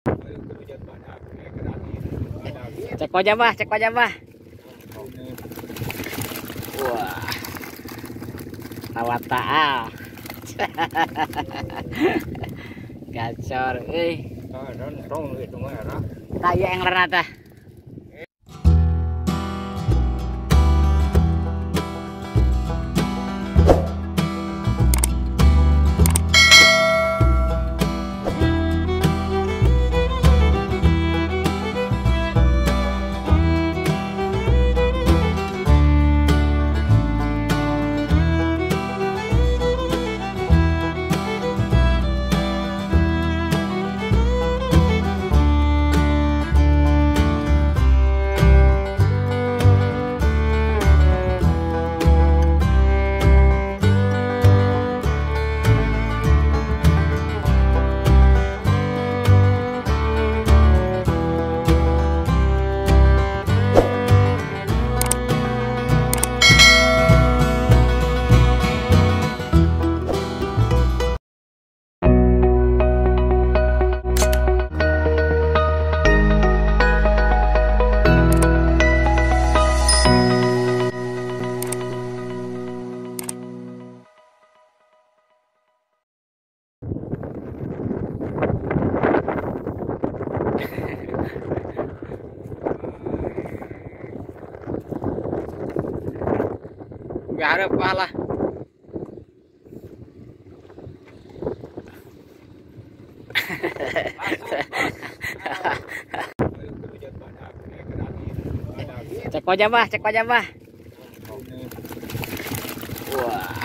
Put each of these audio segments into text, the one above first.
Cek wajah bah, cek wajah bah. Wah. Tawata. Gacor euy. Taya yang lerna tah. Harap lah. Cek wajah bah, cek wajah bah. Wah.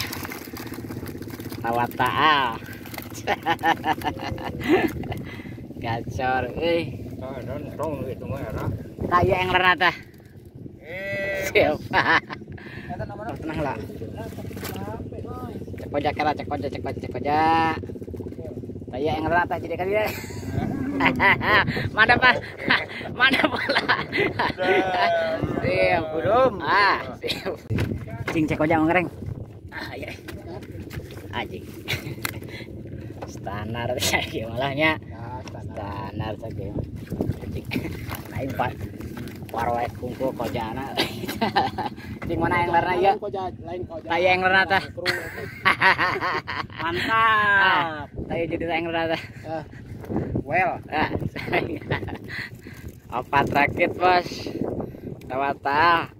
Tawata. Gacor euy. Taya yang lerna tah. Siapa? Tenang lah. Cek pojok kala, cek pojok, cek pojok, cek pojok. Taya yang rata jadi kali ya. Mana pak? Mana pula? Siap, belum. Ah, siap. Cing cek pojok ngereng. Ah, iya. Anjing. Standar saja malahnya. Standar saja. Anjing. Lain pak. Warwek kungku kojana. Cing mana yang lerna ya? Taya yang lerna tah. Mantap. Taya jadi yang lerna tah. Well. Opat rakit bos. Tawata.